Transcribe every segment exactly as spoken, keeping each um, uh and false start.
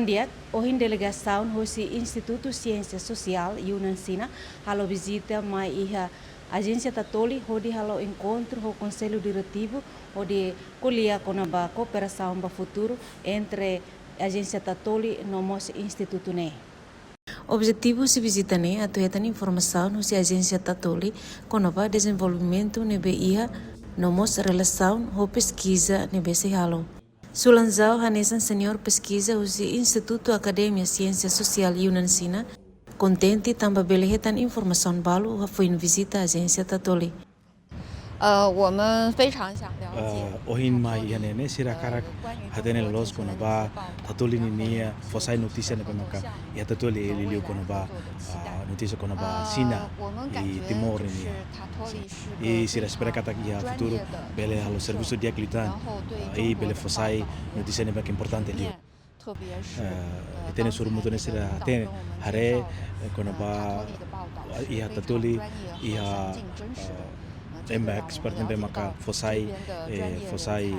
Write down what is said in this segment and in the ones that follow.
Di'ak, ohin delegasaun hosi Institutu Siénsia Sosiál Yunnan Xina halo vizita mai iha Ajénsia Tatoli hodi halo enkontru ho Konsellu Diretivu hodi ko'alia kona-ba kooperasaun ba futuru entre Ajénsia Tatoli no mós institutu ne'e. Objetivu husi vizita ne'e atu hetan informasaun husi Ajénsia Tatoli kona-ba dezenvolvimentu ne'ebé iha no mós relasaun ho peskiza ne'ebé sei halo. Su Lanzao hanesan seniór peskiza husi Institutu Akademia Siénsia Sosiál Yunnan Xina kontente tanba bele hetan informasaun balu hafoin vizita Ajénsia Tatoli. 呃，我们非常想了解。 Ah, ohin mai iha ne'e ne'e sira hakarak hatene loos kona-ba Tatoli ninia fó sai notísia ne'ebé maka iha Tatoli, liuliu kona-ba, ah, notísia kona-ba Xina i Timor ninia. I sira espera katak iha futuru bele halo servisu di'ak liután, ah, i bele fó sai notísia ne'ebé maka importante liu. Eh, ita-nia sorumutu ne'e sira hatene haree, eh, kona-ba iha Tatoli, iha, eh, ema expert ne'ebé maka fó sai, eh, fó sai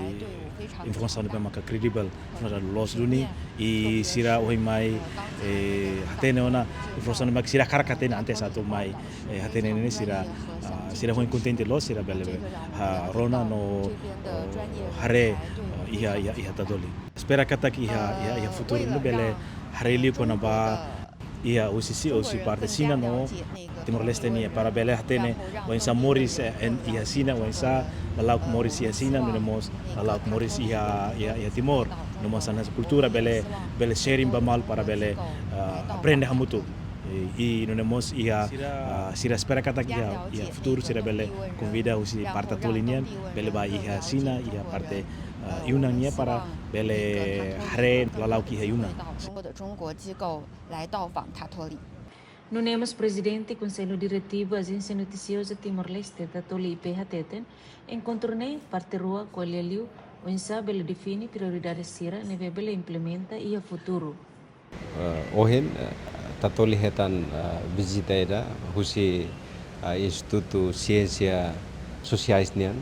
informasaun ne'ebé maka kredibel, informasaun loos duni, i sira ohin mai, eh, hatene ona informasaun ne'ebé maka sira hakarak hatene antes atu mai, eh, hatene ne'e sira, ah, sira ohin kontente loos, sira bele, ah, rona no, oh, haree, oh, iha, iha, iha Tatoli. Espera katak iha, iha, iha futuru ne'e bele haree liu kona-ba iha husi, husi parte Xina no Timor-Leste nian para bele hatene oinsá moris, eh, iha Xina, oinsá lala'ok moris iha Xina, nune'e mós lala'ok moris iha, iha, iha Timor, no mós hanesan kultura bele, bele sharing ba malu para bele, ah, aprende hamutuk. I, i nune'e mós iha, ah, sira espera katak iha, iha futuru sira bele konvida husi parte Tatoli nian bele bá iha Xina, iha parte, ah, Yunnan nian para bele haree lala'ok iha Yunnan. 中国机构来到访塔托里。 Nune'e mós Prezidente Konsellu Diretivu Ajénsia Notisioza Timor-Leste, Tatoli I P, hateten, enkontru ne'e parte rua ko'alia liu oinsá bele define prioridade sira ne'ebé bele implementa iha futuru. Eh, ohin, eh, Tatoli hetan, eh, vizita ida husi, eh, Institutu Siénsia Sosiais nian.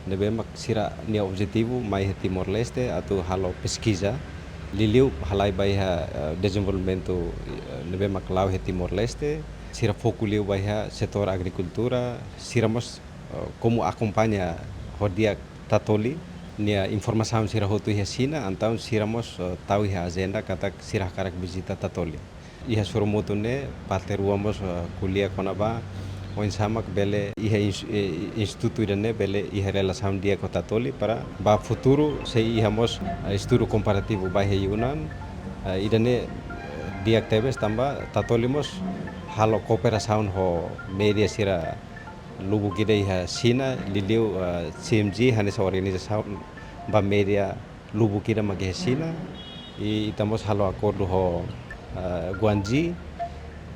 Ne'ebé mak sira-nia objetivu mai iha Timor-Leste atu halo peskiza, liuliu halai ba iha, eh, dezenvolvimentu, eh, ne'ebé mak la'o iha Timor-Leste. Sira foku liu ba iha setór agrikultura, sira mós, eh, komu akompaña ho di'ak Tatoli nia informasaun sira hotu iha Xina, entaun sira mós, eh, tau iha ajenda katak sira hakarak vizita Tatoli. Iha sorumutu ne'e parte rua mós, eh, ko'alia kona-ba oinsá mak bele iha ins-, eh, institutu ida-ne'e bele iha relasaun di'ak ho Tatoli para ba futuru sei iha mós, eh, estudu komparativu ba iha Yunnan, eh, ida-ne'e, eh, di'ak tebes tanba Tatoli mós halo kooperasaun ho média sira lubuk ida iha Xina, liuliu, eh, C M G, hanesan organizasaun ba média lubuk ida mak iha Xina, i ita mós halo akordu ho, eh, Guangxi,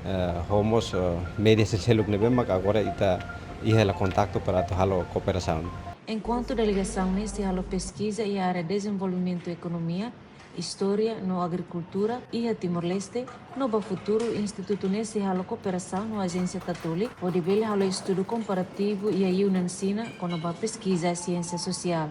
eh, ho mós, eh, média sira seluk ne'ebé mak agora ita iha hela kontaktu para atu halo kooperasaun. Enkuantu delegasaun ne'e sei halo peskiza iha área dezenvolvimentu ekonomia, istória no agrikultura iha Timor-Leste, no ba futuru institutu ne'e sei halo kooperasaun ho Ajénsia Tatoli hodi bele halo estudu komparativu iha Yunnan, Xina, kona-ba peskiza siénsia sosiál.